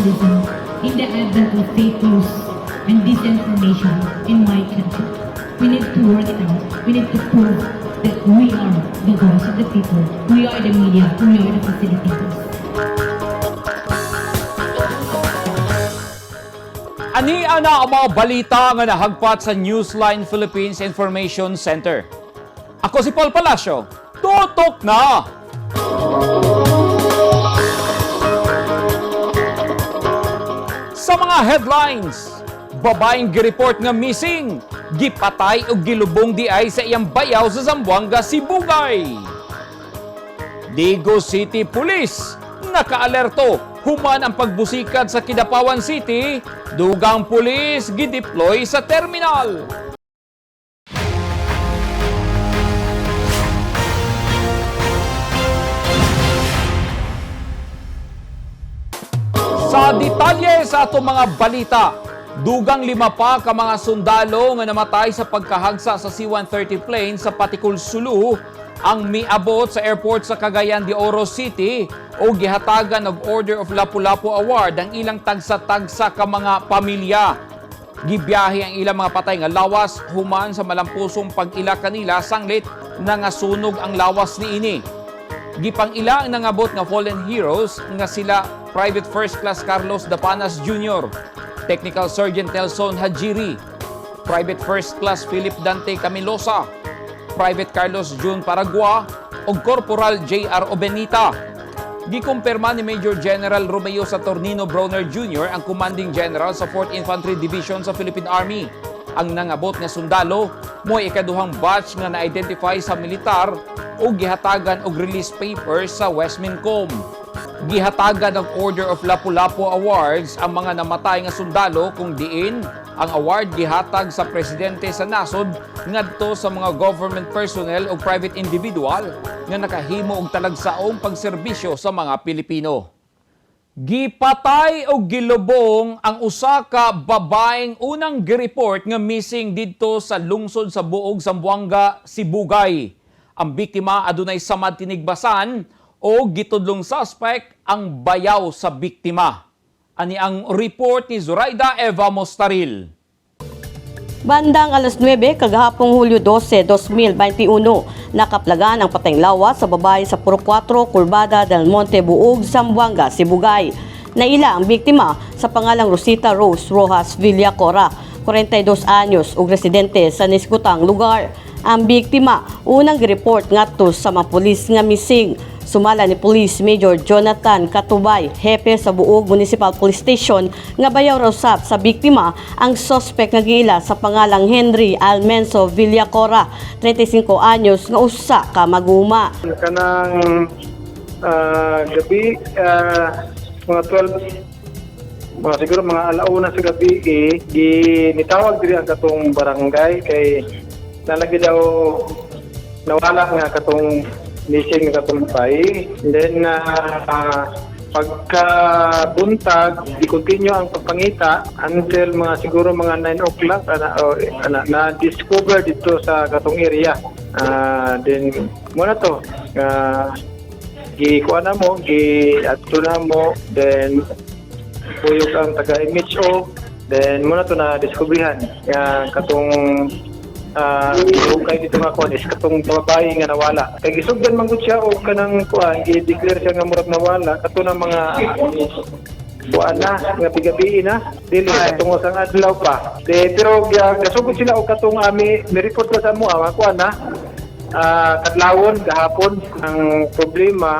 journalism in the advent of fake news and disinformation in my country. We need to work it out. We need to prove that we are the voice of the people. We are the media. We are the facilitators. Ani ana ang mga balita nga nahagpat sa Newsline Philippines Information Center. Ako si Paul Palacio. Tutok na! Sa mga headlines, babaeng gireport nga missing, gipatay og gilubong di ay sa iyang bayaw sa Zamboanga, Sibugay. Digos City Police nakaalerto human ang pagbusikad sa Kidapawan City, dugang pulis gideploy sa terminal. Sa detalye sa atong mga balita, dugang 5 pa ka mga sundalo nga namatay sa pagkahagsa sa C-130 plane sa Patikul, Sulu ang miabot sa airport sa Cagayan de Oro City o gihatagan og Order of Lapu-Lapu Award ang ilang tagsa-tagsa ka mga pamilya. Gibiyahe ang ilang mga patay nga lawas human sa malampusong pag-ila kanila sanglit nangasunog ang lawas niini. Gipang-ila ang nangabot nga fallen heroes nga sila Private First Class Carlos Dapanas Jr., Technical Sergeant Nelson Hajiri, Private First Class Philip Dante Camilosa, Private Carlos June Paragua ug Corporal J.R. Obenita. Gikumpirma ni Major General Romeo Saturnino Brawner Jr. ang Commanding General sa 4th Infantry Division sa Philippine Army. Ang nangabot nga sundalo mo'y ikaduhang batch nga na-identify sa militar o gihatagan og release papers sa Westmincom. Gihatagan og Order of Lapu-Lapu Awards ang mga namatay nga sundalo kung diin ang award gihatag sa presidente sa nasod ngadto sa mga government personnel o private individual nga nakahimo og talagsaong pagserbisyo sa mga Pilipino. Gipatay og gilubong ang usa ka babaeng unang gireport nga missing didto sa lungsod sa Buog, Zamboanga, Sibugay. Ang biktima adunay samad tinigbasan o gitudlong suspect ang bayaw sa biktima. Ani ang report ni Zoraida Eva Mostaril. Bandang alas 9 kagahapong Hulyo 12, 2021, nakaplagan ang patayng lawas sa babae sa Puro 4, Kurbada del Monte, Buog, Zamboanga, Sibugay. Naila ang biktima sa pangalang Rosita Rose Rojas Villacora, 42 anyos ug residente sa niskutang lugar. Ang biktima unang gireport ngadto sa mga pulis nga missing. Sumala ni Police Major Jonathan Katubay, hepe sa Buog Municipal Police Station, nga bayaw raw sab sa biktima ang suspect nga giila sa pangalang Henry Almenso Villacora, 35 anyos, nga usa ka maguma. Kanang gabi, mga 12, mga siguro mga alauna sa gabi, eh, gi nitawag diri ang katong barangay kay nalagi daw nawala nga katong missing nga katong babae. Then pagka buntag, i-continue ang pagpangita until mga siguro mga 9 o'clock ana, o, ana, na-discover dito sa katong area. Then muna to gi kuha na mo, gi adto na mo, then puyog ang taga MHO, then muna to na diskubrihan nga katong kay dito nga kuan is katong babae nga nawala. Kay gisugdan man gud siya og kanang kuan, gi-declare siya nga murag nawala kato na mga kuan na nga bigabi na dili katong usang adlaw pa. De, pero gasugod sila og katong ami mi report ra sa amo ang kuan na kadlawon gahapon ang problema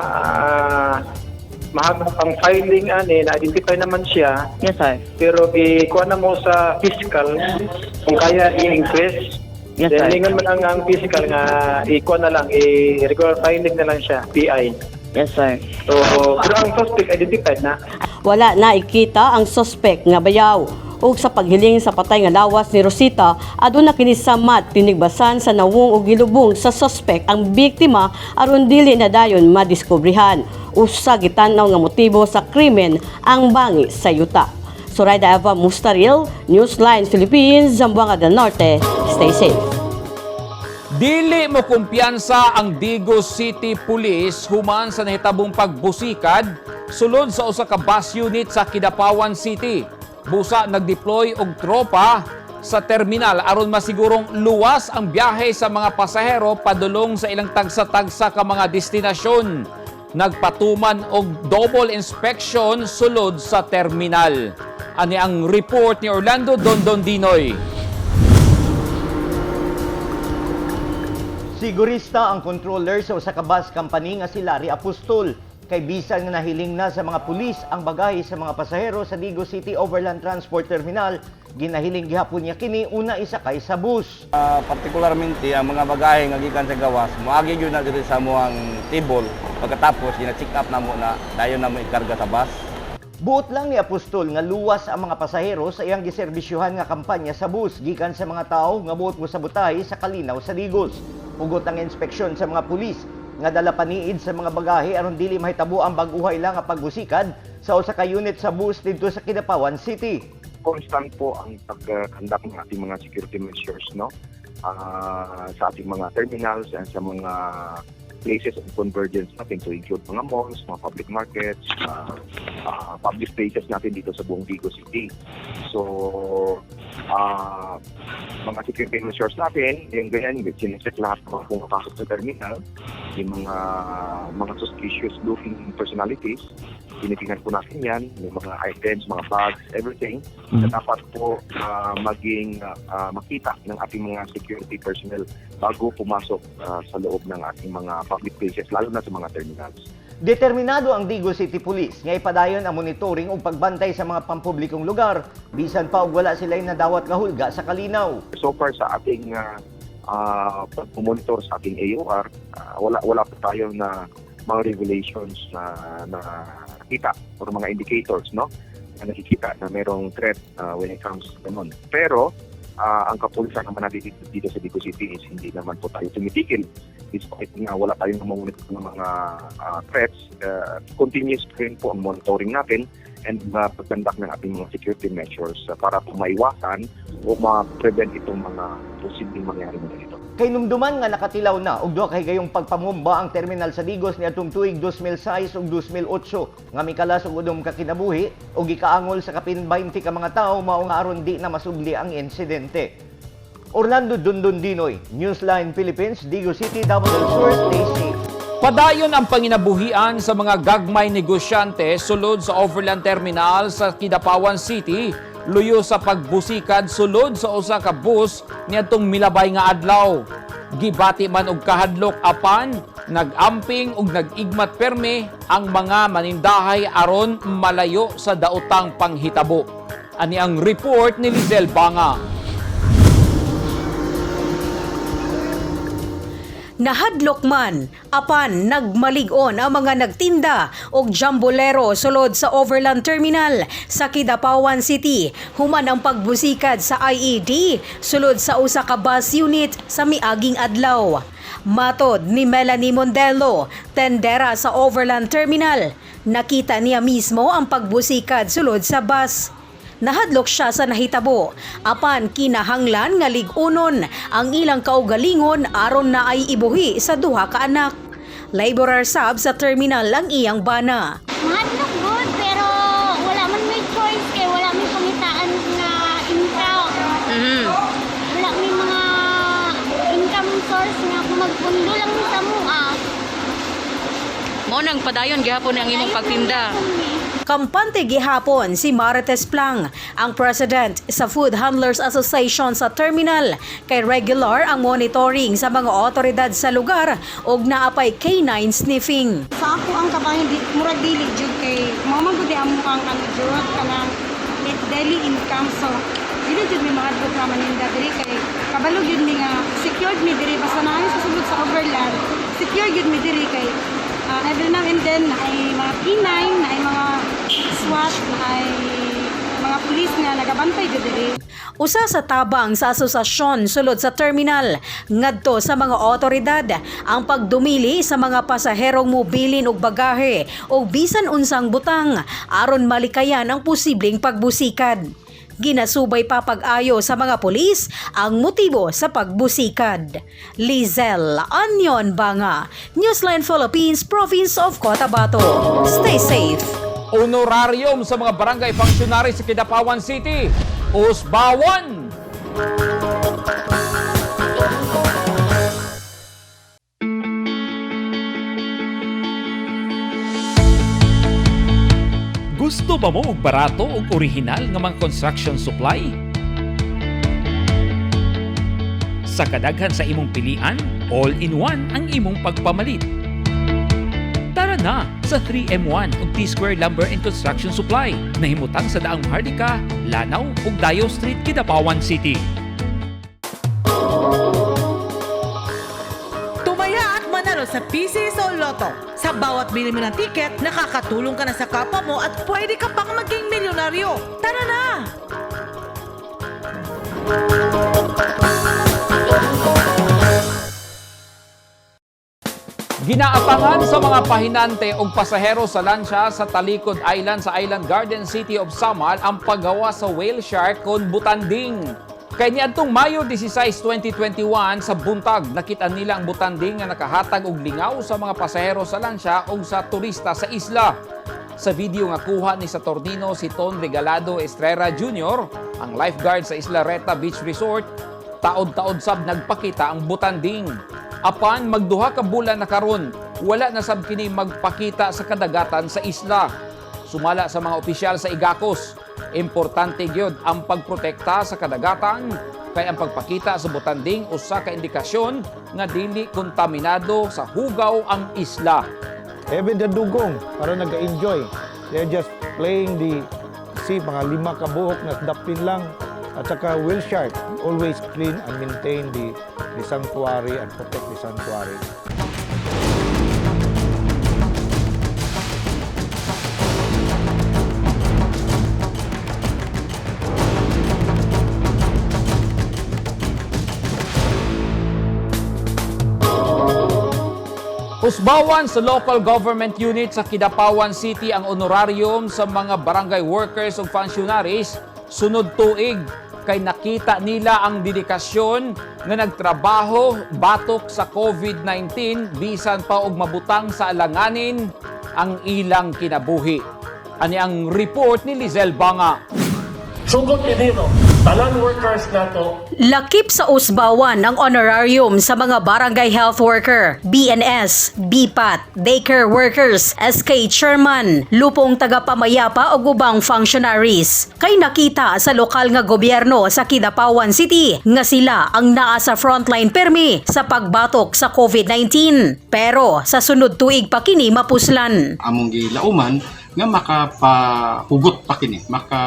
mahag ang filing ani na-identify naman siya. Yes, sir. Pero gi-kuha na mo sa fiscal kung kaya i-increase. Yes, Then sir. lingon man ang fiscal nga i-kuha na lang, i-regular filing na lang siya, PI. Yes, sir. So, pero ang suspect identified na. Wala na ikita ang suspect nga bayaw. Ug sa paghiling sa patay nga lawas ni Rosita, aduna kini samad tinigbasan sa nawong ug gilubong sa suspect ang biktima aron dili na dayon madiskubrihan. Usa gitan-aw nga motibo sa krimen ang bangi sa yuta. Zoraida Eva Mustaril, Newsline Philippines, Zamboanga del Norte. Stay safe. Dili mo kumpiyansa ang Digos City Police human sa nahitabong pagbusikad sulod sa usa ka bus unit sa Kidapawan City. Busa nagdeploy og tropa sa terminal aron masigurong luwas ang biyahe sa mga pasahero padulong sa ilang tagsa-tagsa ka mga destinasyon. Nagpatuman og double inspection sulod sa terminal. Ani ang report ni Orlando Dondon Dinoy. Sigurista ang controller sa usa ka bus company nga si Larry Apostol kay bisan nga nahiling na sa mga pulis ang bagahe sa mga pasahero sa Digos City Overland Transport Terminal, ginahiling gihapon niya kini una isakay sa bus. Partikularmente ang mga bagahe nga gikan sa gawas, moagi gyud na diri sa amoang table. Pagkatapos gina-check up namo na dayon namo ikarga sa bus. Buot lang ni Apostol nga luwas ang mga pasahero sa iyang giserbisyuhan nga kampanya sa bus gikan sa mga tawo nga buot mosabotahe sa kalinaw sa Digos. Hugot ang inspeksyon sa mga pulis nga dala paniid sa mga bagahe aron dili mahitabo ang bag-uhay lang nga pagbusikad sa usa ka unit sa bus didto sa Kidapawan City. Constant po ang pag-conduct ng ating mga security measures, no, sa ating mga terminals and sa mga places of convergence natin, to include mga malls, mga public markets, public places natin dito sa buong Digos City. So, mga security measures natin, yung ganyan, sinecheck lahat ng mga pumapasok sa terminal, yung mga suspicious looking personalities, tinitingnan po natin yan, yung mga items, mga bags, everything, na dapat po maging makita ng ating mga security personnel bago pumasok sa loob ng ating mga public places, lalo na sa mga terminals. Determinado ang Digos City Police nga ipadayon ang monitoring ug pagbantay sa mga pampublikong lugar bisan pa og wala sila nadawat nga hulga sa kalinaw. So far sa ating pag-monitor sa ating AOR, wala wala pa tayo na mga revelations na nakita or mga indicators, no, na nakikita na merong threat when it comes to ganun. Pero ang kapulisan naman natin dito sa Digos City is hindi naman po tayo tumitigil despite nga wala tayong namomonitor ng mga threats, continuous pa rin po ang monitoring natin and pag-conduct ng ating mga security measures para po maiwasan o ma-prevent itong mga posibleng mangyari na ganito. Kay numduman nga nakatilaw na og duha ka higayong pagpangumba ang terminal sa Digos niadtong tuig 2006 ug 2008 nga mikalas og 6 ka kinabuhi ug gikaangol sa kapin 20 ka mga tawo, mao nga aron di na masubli ang insidente. Orlando Dundon Dinoy, Newsline Philippines, Digos City, Davao del Sur, stay safe. Padayon ang panginabuhian sa mga gagmay negosyante sulod sa Overland Terminal sa Kidapawan City luyo sa pagbusikad sulod sa usa ka bus niadtong milabay nga adlaw. Gibati man og kahadlok apan nag-amping ug nag-igmat perme ang mga manindahay aron malayo sa daotang panghitabo. Ani ang report ni Lizelle Banga. Nahadlok man, apan nagmalig-on ang mga nagtinda og jambolero sulod sa Overland Terminal sa Kidapawan City human ang pagbusikad sa IED sulod sa usa ka bus unit sa miaging adlaw. Matod ni Melanie Mondelo, tendera sa Overland Terminal, nakita niya mismo ang pagbusikad sulod sa bus. Nahadlok siya sa nahitabo apan kinahanglan nga lig-unon ang ilang kaugalingon aron na ay ibuhi sa duha ka anak. Laborer sab sa terminal ang iyang bana. Mahadlok gud, pero wala man may choice kay wala may pangitaan nga income. Wala may mga income source nga kung magpundo lang mi sa mua. Mao nang padayon gihapon ang imong pagtinda. Kampante gihapon si Marites Plang, ang president sa Food Handlers Association sa terminal, kay regular ang monitoring sa mga otoridad sa lugar ug naapay canine sniffing. Sa ako ang kabahin, di, murag dili jud kay mao man gud amo ang ano jud kanang daily income, so dili jud mi mahadlok nga maninda diri kay kabalo jud mi nga secured mi diri basta naa sa sulod sa Overland, secure jud mi diri kay every now and then naay mga P9, naay mga SWAT, naay mga pulis nga nagabantay jud diri. Usa sa tabang sa asosasyon sulod sa terminal ngadto sa mga otoridad ang pagdumili sa mga pasaherong mobilin og bagahe o bisan unsang butang aron malikayan ang posibleng pagbusikad. Ginasubay pa pag-ayo sa mga pulis ang motibo sa pagbusikad. Lizelle Anyon Banga, Newsline Philippines, Province of Cotabato. Stay safe. Honorarium sa mga barangay functionary sa Kidapawan City, usbawan! Gusto ba mo og barato ug orihinal nga mga construction supply? Sa kadaghan sa imong pilian, all-in-one ang imong pagpamalit. Tara na sa 3M1 ug T-Square Lumber and Construction Supply. Nahimutang sa Daang Maharlika, Lanao ug Dayo Street, Kidapawan City. Tumaya at manalo sa PCSO Lotto. Sa bawat bili mo ng ticket, nakakatulong ka na sa kapwa mo at pwede ka pang maging milyonaryo. Tara na! Ginaapangan sa mga pahinante og pasahero sa lansya sa Talikod Island sa Island Garden City of Samal ang paggawa sa whale shark kon butanding. Kay niadtong Mayo 16, 2021 sa buntag, nakita nila ang butanding nga nakahatag og lingaw sa mga pasahero sa lansya ug sa turista sa isla. Sa video nga kuha ni Saturnino si Ton Regalado Estrera Jr., ang lifeguard sa Isla Reta Beach Resort, taod-taod sab nagpakita ang butanding. Apan magduha ka bulan na karon, wala na sab kini magpakita sa kadagatan sa isla. Sumala sa mga opisyal sa Igacos, importante gyud ang pagprotekta sa kadagatan kay ang pagpakita sa butanding usa ka indikasyon nga dili kontaminado sa hugaw ang isla. Even the dugong, para nag-enjoy. They're just playing the sea, mga lima ka buhok na dapin lang. At saka whale shark, always clean and maintain the sanctuary and protect the sanctuary. Usbawan sa local government unit sa Kidapawan City ang honorarium sa mga barangay workers ug functionaries sunod tuig kay nakita nila ang dedikasyon nga nagtrabaho batok sa COVID-19 bisan pa og mabutang sa alanganin ang ilang kinabuhi. Ani ang report ni Lizelle Banga. Sugod Enero, tanan workers nato. Lakip sa usbawan ang honorarium sa mga barangay health worker, BNS, BPAT, daycare workers, SK chairman, lupong tagapamayapa o ubang functionaries. Kay nakita sa lokal nga gobyerno sa Kidapawan City nga sila ang naa sa frontline permi sa pagbatok sa COVID-19. Pero sa sunod tuig pa kini mapuslan. Among gilauman nga makapahugot pa kini, maka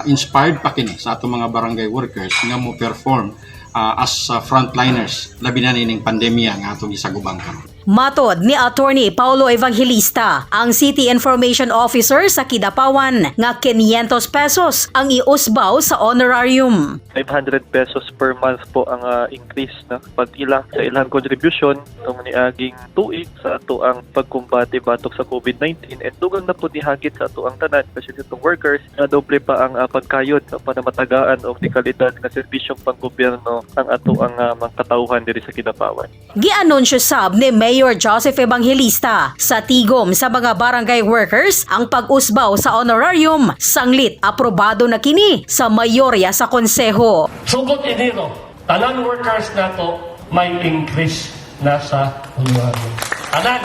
inspired pa kini sa atong mga barangay workers nga mo perform as frontliners labi na nining pandemya nga atong gisagubang karon. Matod ni Attorney Paulo Evangelista, ang City Information Officer sa Kidapawan, nga 500 pesos ang iusbaw sa honorarium. 500 pesos per month po ang increase na pag-ila sa ilang contribution itong niaging tuig sa ato ang pagkumbate batok sa COVID-19 and dugang na po nihagit sa ato ang tanan, especially itong workers na doble pa ang pagkayod para matagaan og di kalidad nga serbisyong panggobyerno ang ato ang mga katawhan diri sa Kidapawan. Gianunsyo sab ni Mayor Joseph Evangelista sa tigom sa mga barangay workers ang pag-usbaw sa honorarium sanglit aprobado na kini sa mayorya sa konseho. Sugod Enero, tanan workers nato may increase na sa honorarium. Tanan.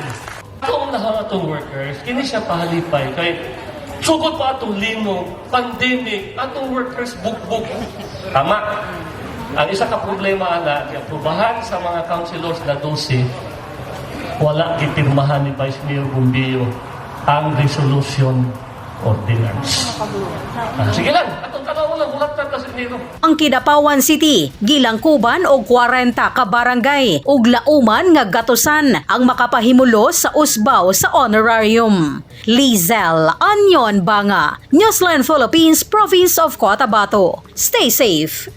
Atong nahaw atong workers, kini siya pahalipay kay sugod pa atong lino, pandemic, atong workers bugbog. Tama. Ang isa ka problema ana, giaprobahan sa mga councilors na 12, wala gipirmahan ni Vice Mayor Bombillo ang resolution ordinance. Sige lang, atong tanaw lang, hulat na sa Enero. Ang Kidapawan City, gilangkuban og 40 ka barangay ug lauman nga gatusan ang makapahimulo sa usbaw sa honorarium. Lizelle Anyon Banga, Newsline Philippines, Province of Cotabato. Stay safe.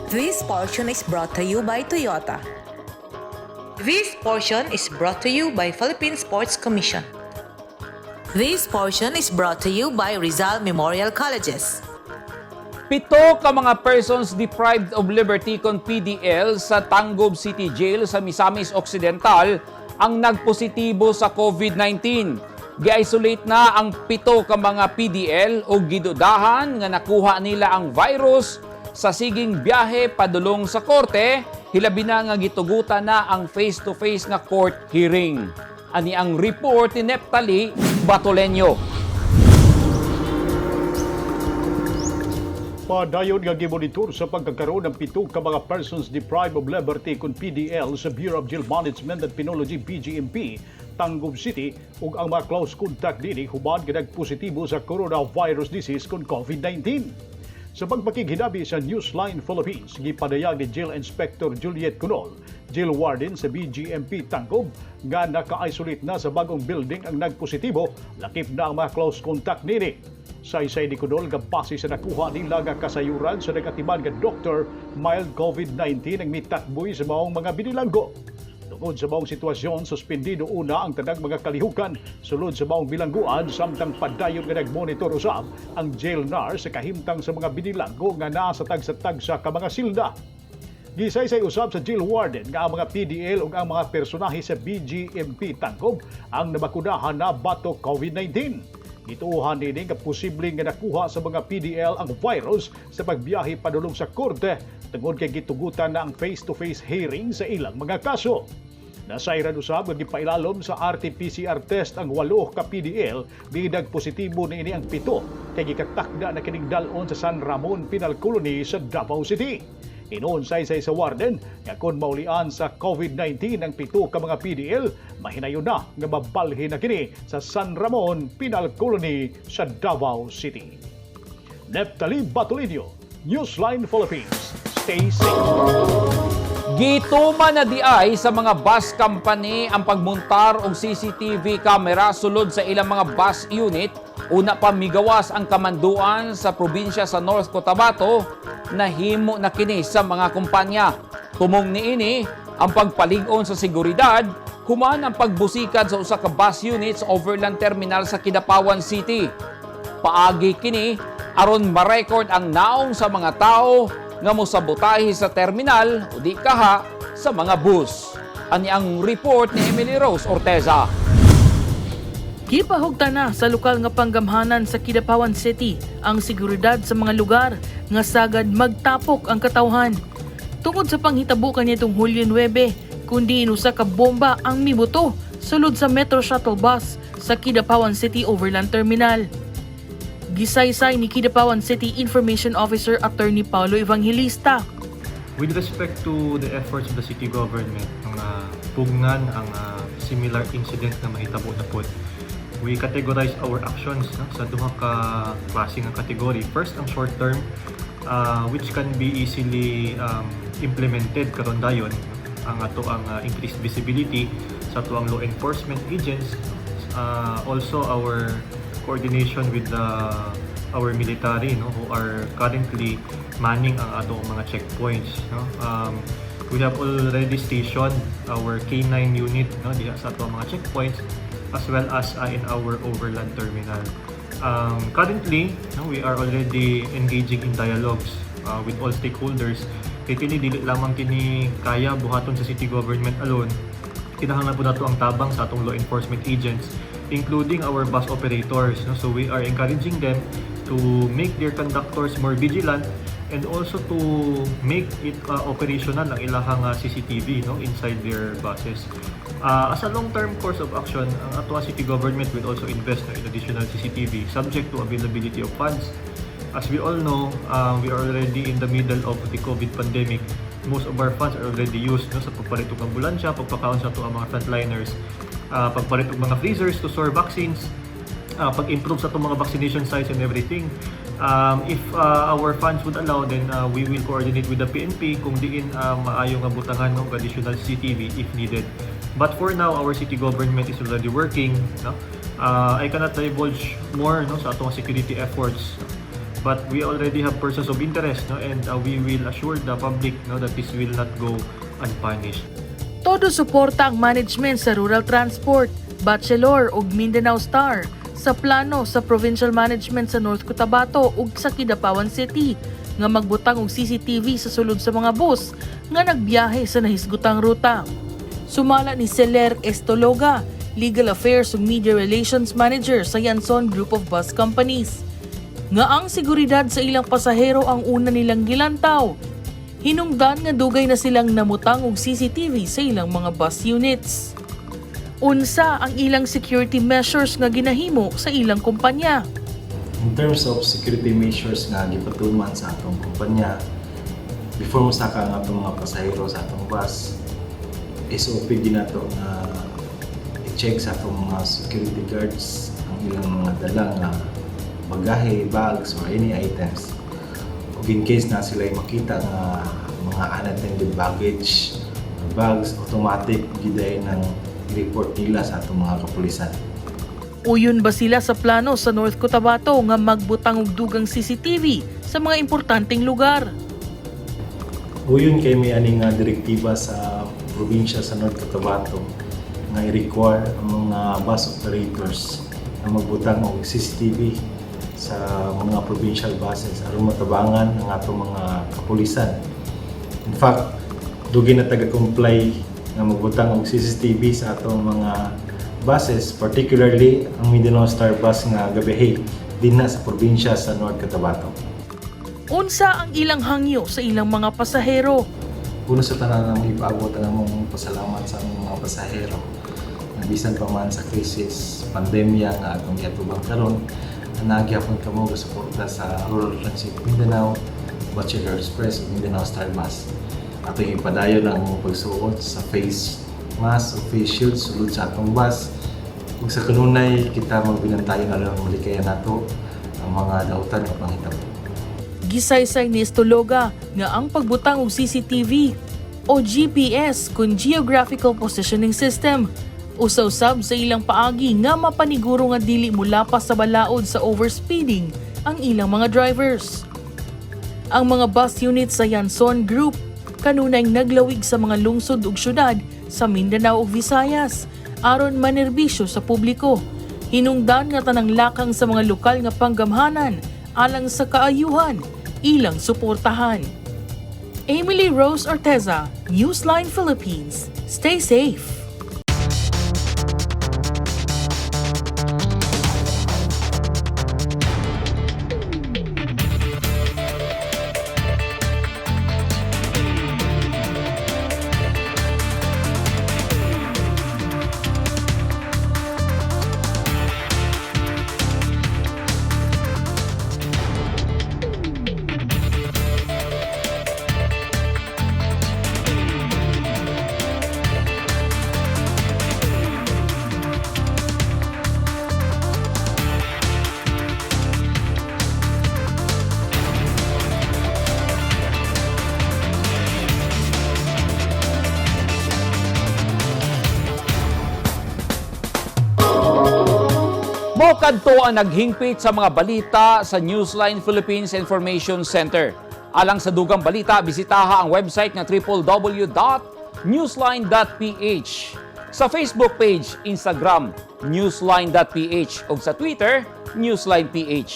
This portion is brought to you by Toyota. This portion is brought to you by Philippine Sports Commission. This portion is brought to you by Rizal Memorial Colleges. 7 ka mga persons deprived of liberty kon PDL sa Tangub City Jail sa Misamis Occidental ang nagpositibo sa COVID-19. Gi-isolate na ang 7 ka mga PDL o gidudahan nga nakuha nila ang virus sa siging biyahe padulong sa korte, hilabi na nga gitugutan na ang face-to-face nga court hearing. Ani ang report ni Neptali Batolenyo. Padayon nga gimonitor sa pagkakaroon ng 7 ka mga persons deprived of liberty kon PDL sa Bureau of Jail Management and Penology, BJMP, Tangub City ug ang mga close contact dinhi human nga nagpositibo sa coronavirus disease kon COVID-19. Sa pagpakighilabi sa Newsline Philippines, gipadayag ni Jail Inspector Juliet Cunol, jail warden sa BJMP Tangub, nga naka-isolate na sa bagong building ang nagpositibo, lakip na ang mga close contact nini. Saysay ni Cunol nga base sa nakuha nila nga kasayuran sa nagatiman nga doktor, mild COVID-19 ang mitakboy sa maong mga binilanggo. Tungod sa maong sitwasyon, suspendido una ang tanang mga kalihukan sulod sa maong bilangguan samtang padayon nga nagmonitor usab ang jail nurse sa kahimtang sa mga binilanggo nga naa sa tagsa-tagsa ka mga silda. Gisaysay usab sa jail warden nga ang mga PDL ug ang mga personahe sa BJMP Tangub ang nabakunahan na batok COVID-19. Gituohan nini nga posible nga nakuha sa mga PDL ang virus sa pagbiyahe padulong sa korte tungod kay gitugutan na ang face-to-face hearing sa ilang mga kaso. Nasayran usab nga gipailalom sa RT-PCR test ang 8 ka PDL, di nagpositibo niini ang 7 kay gikatakda na kining dal-on sa San Ramon Penal Colony sa Davao City. Hinuon, saysay sa warden, nga kung maulian sa COVID-19 ang 7 ka mga PDL, mahinayon na nga mabalhin na kini sa San Ramon Penal Colony sa Davao City. Neptali Batolinio, Newsline Philippines. Stay safe. Gituman na diay sa mga bus company ang pagmuntar og CCTV camera sulod sa ilang mga bus unit. Una pa migawas ang kamanduan sa probinsya sa North Cotabato, nahimo na kini sa mga kumpanya. Tumong niini ang pagpalig-on sa seguridad human ang pagbusikad sa usa ka bus unit sa Overland Terminal sa Kidapawan City. Paagi kini aron ma-record ang naong sa mga tao nga mosabotahe sa terminal o di kaha sa mga bus. Ani ang report ni Emily Rose Orteza. Gipahugtan na sa lokal nga panggamhanan sa Kidapawan City ang seguridad sa mga lugar nga sagad magtapok ang katawhan. Tungod sa panghitabo kanitong Hulyo 9, kundi usa ka bomba ang mibuto sulod sa Metro Shuttle Bus sa Kidapawan City Overland Terminal. Gisaysay ni Kidapawan City Information Officer Attorney Paulo Evangelista. With respect to the efforts of the city government nga pugnan ang similar incident na mahitabo na pod, we categorize our actions, no, sa duha ka klase nga category. First, ang short term, which can be easily implemented karon dayon, ang ato ang increased visibility sa ato ang law enforcement agents, also our coordination with our military, no, who are currently manning ang atong mga checkpoints, no. We have already stationed our K9 unit, no, diha sa atong mga checkpoints as well as in our overland terminal. Currently, no, we are already engaging in dialogues with all stakeholders kay kini dili lamang kini kaya buhaton sa city government alone. Kinahanglan po nato ang tabang sa atong law enforcement agents, including our bus operators, no. So we are encouraging them to make their conductors more vigilant and also to make it operational ang ilahang CCTV, no, inside their buses. As a long-term course of action, ang ato city government will also invest, no, in additional CCTV subject to availability of funds. As we all know, we are already in the middle of the COVID pandemic. Most of our funds are already used, no, sa pagpalit og ambulansya, pagpakaon sa ato ang mga frontliners, pagpalit og mga freezers to store vaccines, pag-improve sa atong mga vaccination sites and everything. If our funds would allow, then we will coordinate with the PNP kung diin maayo nga butangan ng additional CCTV if needed. But for now, our city government is already working. No? I cannot divulge more, no, sa atong security efforts. But we already have persons of interest, no, and we will assure the public, no, that this will not go unpunished. Todo suporta ang management sa Rural Transport, Bachelor ug Mindanao Star. sa plano sa provincial management sa North Cotabato ug sa Kidapawan City nga magbutang og CCTV sa sulod sa mga bus nga nagbiyahe sa nahisgutang ruta. Sumala ni Celer Estologa, Legal Affairs ug Media Relations Manager sa Yanson Group of Bus Companies, nga ang seguridad sa ilang pasahero ang una nilang gilantaw. Hinungdan nga dugay na silang namutang og CCTV sa ilang mga bus units. Unsa ang ilang security measures nga ginahimo sa ilang kumpanya? In terms of security measures nga gipatuman sa atong kumpanya, before mo saka ang atong mga pasahero sa atong bus, SOP ginato nga i-check sa atong mga security guards ang ilang mga dala nga bagahe, bags, or any items. Ug in case na sila makita nga mga unattended baggage or bags, automatic giday ng report nila sa atong mga kapulisan. Uyon ba sila sa plano sa North Cotabato nga magbutang og dugang CCTV sa mga importanteng lugar? Uyon kay may ani nga direktiba sa probinsya sa North Cotabato nga i-require ang mga bus operators na magbutang og CCTV sa mga provincial buses aron matabangan ang atong mga kapulisan. In fact, dugay na taga-comply nga magbutang og CCTV sa atong mga buses, particularly ang Mindanao Star Bus nga gabihe dinha sa probinsya sa North Cotabato. Unsa ang ilang hangyo sa ilang mga pasahero? Una sa tanan, namong ipaabot ang among pasalamat sa among mga pasahero. Nga bisan pa man sa krisis, pandemya nga atong giatubang karon, naa gihapon kamo suporta sa Rural Transit Mindanao, Bachelor Express ug Mindanao Star Bus. Atong ipadayon ang among pagsuot sa face mask o face shield sulod sa atong bus. Ug sa kanunay kita magbinantayon aron malikayan nato ang mga dautan nga panghitabo. Gisaysay ni Estologa nga ang pagbutang og CCTV o GPS kun Geographical Positioning System usa-usab sa ilang paagi nga mapaniguro nga dili mulapas sa balaod sa overspeeding ang ilang mga drivers. Ang mga bus units sa Yanson Group kanunay naglawig sa mga lungsod ug syudad sa Mindanao ug Visayas aron manerbisyo sa publiko. Hinungdan nga tanang lakang sa mga lokal nga panggamhanan alang sa kaayuhan, ilang suportahan. Emily Rose Orteza, Newsline Philippines. Stay safe. Mao kadto ang naghingpit sa mga balita sa Newsline Philippines Information Center. Alang sa dugang balita, bisitaha ang website nga www.newsline.ph. Sa Facebook page, Instagram, newsline.ph ug sa Twitter, newsline.ph.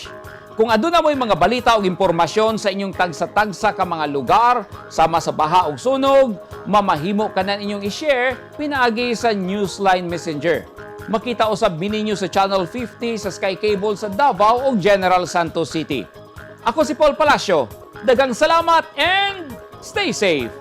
Kung aduna mo'y mga balita o impormasyon sa inyong tagsa-tagsa ka mga lugar, sama sa baha o sunog, mamahimo ka na inyong i-share pinaagi sa Newsline Messenger. Makita usab ninyo sa Channel 50 sa Sky Cable sa Davao o General Santos City. Ako si Paul Palacio. Daghang salamat and stay safe!